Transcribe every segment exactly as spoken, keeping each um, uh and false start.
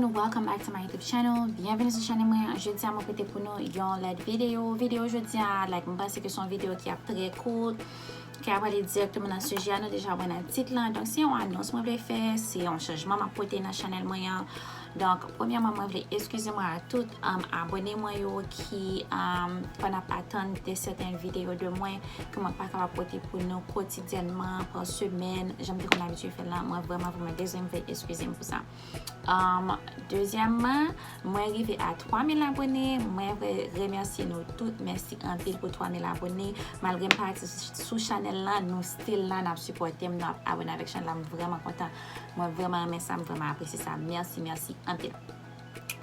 Welcome back to my YouTube channel. Byenveni sou chanèl mwen. Jodi a mwen pote pou nou yon lòt videyo. Videyo jodi a, like, mwen panse ke se yon videyo ki ap trè kout, ki ap ale dirèkteman nan sijè a. Nou deja wè nan tit lan. Donk, se yon anons mwen vle fè, se yon chanjman m ap pote nan chanèl mwen an. Donk, premyèman, mwen vle eskize mwen a tout um, abone mwen yo ki um, pann ap atann de sèten videyo de mwen ke mwen pa kapab pote pou nou kotidyènman, pa semèn, jan m te konn abitye fè l lan. Mwen vrèman, vrèman dezole, m vle eskize m pou sa. Um, dezyèmman, mwen rive a twa mil abone. Mwen vle remèsye nou tout. Mèsi anpil pou twa mil abone. Malgre m pa aktif sou chanèl lan, nou still la, n ap sipòte m, nou ap abone avèk chanèl la. M vrèman kontan. Mwen vrèman renmen sa, m vrèman apresye sa. Mèsi, mèsi anpil.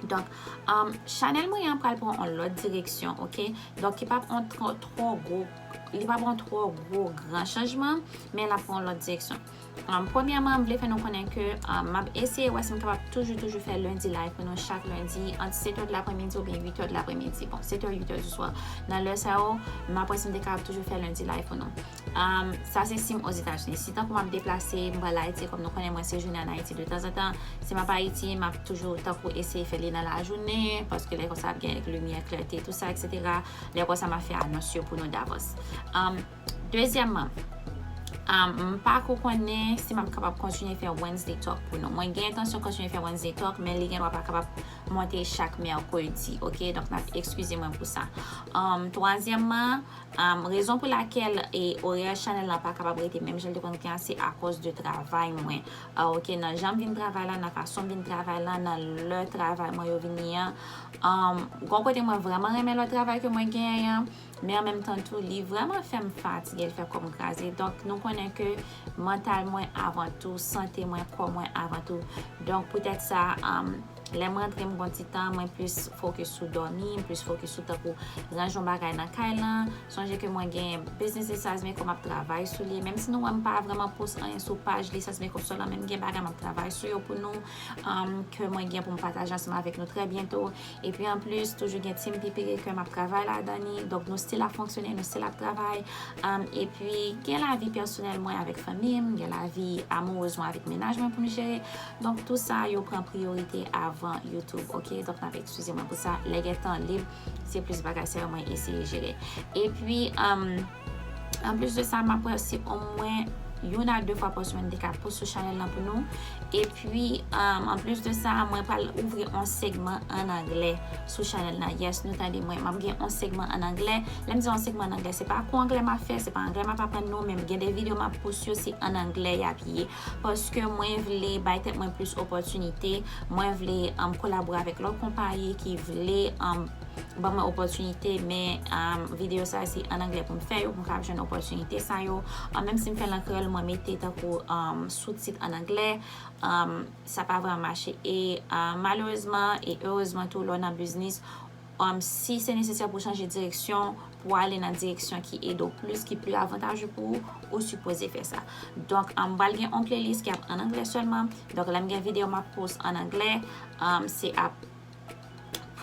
Donk, um, chanèl mwen an pral pran yon lòt direksyon, oke? Donk, li p ap yon twò, twò gwo, li p ap yon twò gwo gran chanjman, men l ap pran yon lòt direksyon. Um, premyèman, m vle fè nou konnen ke um, m ap eseye wè si m kapab toujou, toujou fè lendi live pou nou chak lendi ant sèt è de lapremidi oubyen uit è de lapremidi. Bon, sèt è, uit è di swa. Nan lè sa yo, m ap wè si m te kapab toujou fè lendi live pou nou. Um, sa se si m Ozetazini. Si tankou m ap deplase, m pral Ayiti, kòm nou konnen mwen sejounen ann Ayiti de tanzantan, si m ap Ayiti, m ap toujou tankou eseye fè li nan lajounen, paske lè konsa ap gen limyè, klète, tou sa, etsetera. Lè konsa m ap fè anons yo pou nou davans. Um, dezyèmman, um, m pa ko konnen si m ap kapab kontinye fè Wednesday Talk pou nou. Mwen gen entansyon kontinye fè Wednesday Talk, men li gen dwa pa kapab monte chak mèkredi, oke? Donk, n ap eskize mwen pou sa. Um, twazyèmman, Um, rezon pou lakèl e orè chanèl la pa kapab rete menm jan l te konn gen an, se akòz de travay mwen. Ah, oke, nan jan m vin travay la, nan fason m vin travay la, nan lè travay mwen yo vini an. Um, gon kote mwen vrèman renmen lè travay ke mwen genyen an, men an menm tan tou, li vrèman fè m fatige, l fè kò m kraze. Donk, nou konnen ke mantal mwen avan tou, sante mwen, kò mwen avan tou. Donk, poutèt sa, um, Lè m rantre, m gon ti tan, mwen plis fokis sou dòmi, m plis fokis sou tankou ranje yon bagay nan kay lan. Sonje ke mwen gen business de size maker, m ap travay sou li. Menm si nou wè m pa vrèman post anyen sou paj li, size maker store lan, men m gen bagay m ap travay sou yo pou nou, um, ke mwen gen pou m pataje ansanm avèk nou trè byento. Epi anplis, toujou gen Team Pipiri ke m ap travay ladan li. Donk, nou still ap fonksyone, nou still ap travay. Um, epi, gen lavi pèsonèl mwen avèk fanmi m, gen lavi amourez mwen avèk mennaj mwen pou m jere. Donk, tou sa yo pran priyorite avan YouTube, oke? Donk, n ap eskize mwen pou sa. Lè gen tan lib, se plis bagay sa yo mwen eseye jere. Epi, um, anplis de sa, m ap wè si omwen youn a de fwa pa semèn m te ka post sou chanèl lan pou nou. Epi, um, anplis de sa, mwen pral ouvri yon segman ann anglè sou chanèl lan. Yes, nou tande mwen, m ap gen yon segman ann anglè. Lè m di yon segman ann anglè, se pa kou anglè m ap fè, se pa anglè m ap aprann nou, men gen de videyo m ap post yo, se ann anglè y ap ye. Paske mwen vle bay tèt mwen plis opòtinite. Mwen vle, um, kolabore avèk lòt konpayi ki vle, um, ban mwen opòtinite, men, um, videyo sa se ann anglè pou m fè yo, pou m kapab jwenn opòtinite sa yo. Um, menm si m fè l an kreyòl, mwen mete tankou, um, soutit ann anglè. Um, sa pa vrèman mache. E, um, malerezman e erezman tou, lè w nan biznis, um, si se nesesè pou w chanje direksyon, pou w ale nan direksyon ki ede w plis, ki pli avantaje pou ou, ou sipoze fè sa. Donk, um, m pral gen yon playlist ki ap ann anglè sèlman. Donk, lè m gen videyo m ap post ann anglè, um, se ap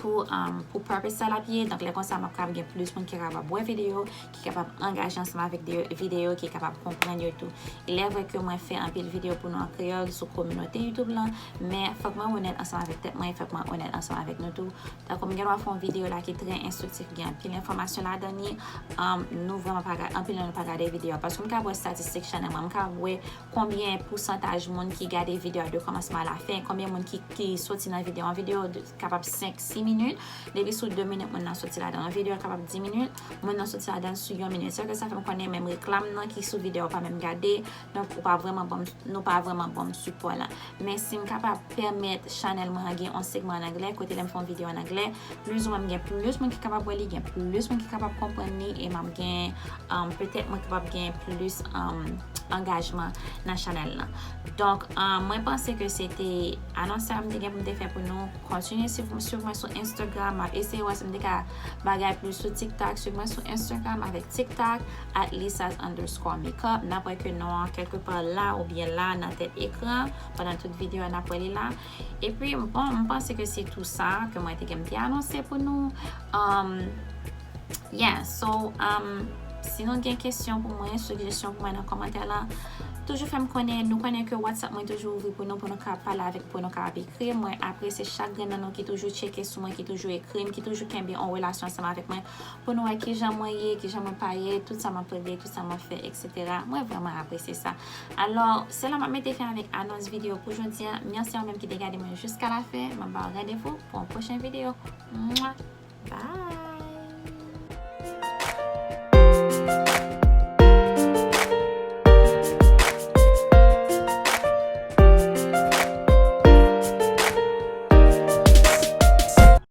pou, um, pou purpose sa l ap ye. Donk, lè konsa, m ap kapab gen plis moun ki kapab wè videyo, ki kapab angaje ansanm avèk de, videyo, ki kapab konprann yo tou. Il est vrai ke mwen fè anpil videyo pou nou an kreyòl sou kominote YouTube lan, men fòk mwen onèt ansanm avèk tèt mwen, fòk mwen onèt ansanm avèk nou tou. Tankou m gen dwa fè yon videyo la ki trè enstriktif, gen anpil enfòmasyon ladan li, um, nou vrèman pa gade, anpil nan nou pa gade videyo a. Paske m ka wè estatistik chanèl mwen, m ka wè konbyen pousantaj moun ki gade videyo a de kòmansman a la fen, konbyen moun ki, ki soti nan videyo a. Yon videyo de, kapab senk, sis minit, depi sou de minit moun nan soti ladan. Yon videyo a kapab dis minit, moun nan soti ladan sou yon minit. Sa ke sa fè m konnen menm reklam nan ki sou videyo a pa menm gade, donk ou pa vrèman ban m, nou pa vrèman ban m sipò la. Men si m kapab pèmèt chanèl mwen an gen yon segman an anglè, kote lè m fè yon videyo an anglè, plizoumwen m gen plis moun ki kapab wè li, gen plis moun ki kapab konprann li, e m ap gen, um, petèt mwen kapab gen plis, um, angajman nan chanèl lan. Donk, um, mwen panse ke se te anons sa m te gen pou m te fè pou nou. Kontinye swiv, swiv mwen sou Instagram. M ap eseye wè si m te ka bagay plis sou TikTok. Swiv mwen sou Instagram avèk TikTok, at lisas underscore makeup. N ap wè ke non an kèlkepa la oubyen la nan tèt ekran. Pandan tout videyo a, n ap wè li la. Epi, bon, m panse ke se tou sa ke mwen te gen m te anonse pou nou. Um, yeah, so, um, si nou gen kesyon pou mwen, sijesyon pou mwen nan kòmantè la, toujou fè m konnen, nou konnen ke WhatsApp mwen toujou ouvri pou nou, pou nou ka pale avèk, pou nou ka ap ekri. Mwen apresye chak grenn nan nou ki toujou tcheke sou mwen, ki toujou ekri m, ki toujou kenbe yon relasyon ansanm avèk mwen, pou nou wè kijan mwen ye, kijan mwen pa ye, tout sa m ap regle, tout sa m ap fè, et cetera. Mwen vrèman apresye sa. Alò, se la m ap mete fen avèk anons videyo pou jodi a. Mèsi a ou menm ki te gade mwen jiska la fen. M ap ba w randevou pou yon pwochen videyo. Mwa! Bye!